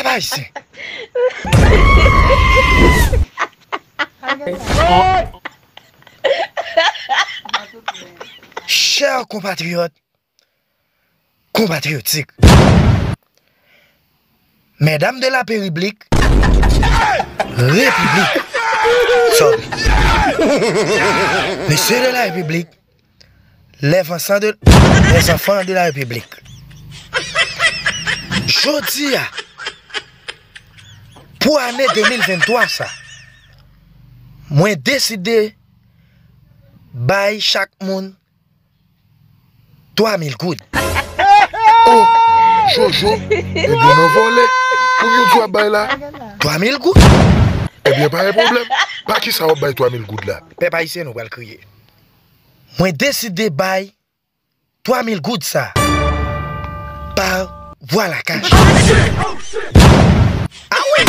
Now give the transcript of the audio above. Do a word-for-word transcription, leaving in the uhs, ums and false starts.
Ayisyen. Chè konpatriyòt, konpatriyotik, medam de la periblik, repiblik, sorry, mesye de la repiblik, les enfants de, les enfants de la repiblik. Jodi a, pou ane de mil venntwa sa, mwen deside bay chak moun twa mil goud. Oh, Jojo, ebyen nan vòlè, pou yon di w ap bay la? Twa mil goud. Ebyen, pa gen pwoblèm. Pa kisa w ap bay twa mil goud la? Pèp ayisyen, nou pral kriye. Mwen deside bay twa mil goud sa pa vwa lakach. Ah wi!